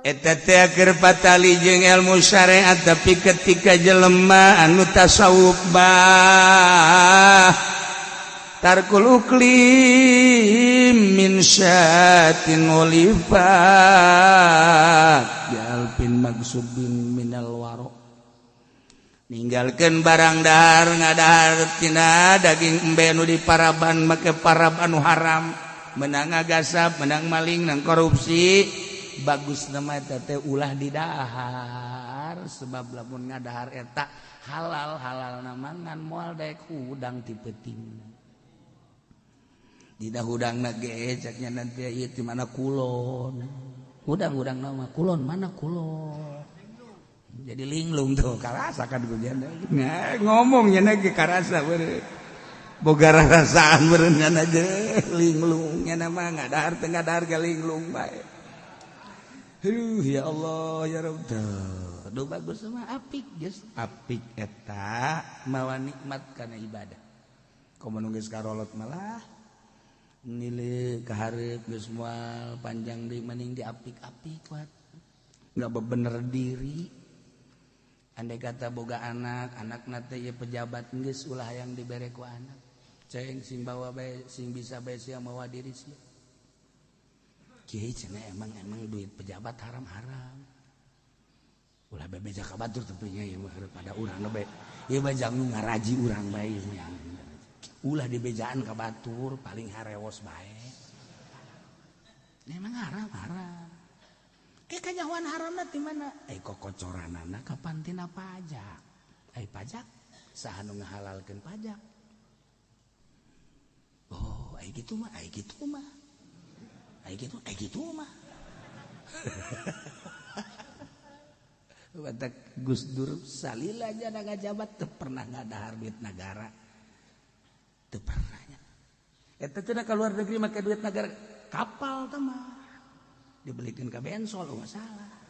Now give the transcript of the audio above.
Eta teh keur patali jeung ilmu syariat, tapi ketika jelema anu tasawuf mah tarkul ukli min syatin ulifat bi alfin maghsubin minal waro, ninggalkeun barang dahar, ngadahar tina daging embe nu diparaban make parab anu haram, menang ngagasab, menang maling, menang korupsi. Bagus nama eta teh ulah didahar, sebab lamun ngadahar eta halal halal ngan moal daek hudang ti peuting. Tidak hudang ge caknya nanti ieu di mana kulon hudang-hudang nama kulon mana kulon jadi linglung tuh karasa kan. Nah, ngomongnya lagi karasa beureum boga rasaan beureum aja linglungnya nama ngadahar teu ngadahar ge linglung bae. Aduh, ya Allah ya Rabb. Tuh, duh, bagus mah apik geus apik eta mawa nikmat kana ibadah. Komo nu geus karolot malah nilai kaharep geus moal panjang deui, mending diapik-apik wat. Nggak bener diri. Andai kata boga anak, anak nate ieu pejabat, geus ulah yang dibere ku anak. Ceng sing bawa bae, sing bisa bae sia mawa diri sia. Kiai cenah emang emang duit pejabat haram-haram. Ulah bebeja ka batur tepinya ieu mah pada urang bae. Ieu mah jang nu ngaraji urang bae nya. Ulah dibejaan ka batur, paling harewos bae. Memang haram haram. Kayak kanyahoan haramna ti mana? Eh, kokocoranana kapan tina pajak? Eh, pajak saha nu ngahalalkeun pajak? Oh, ai kitu mah, ai kitu mah. Ai kitu, ai kitu mah. Batak Gus Dur salila aja ngajabat teu pernah ngadahar duit negara. Teu pernah nya. Eta cenah ka luar negeri make duit negara. Kapal teh mah dibelikeun ka bensol, oh, masalah.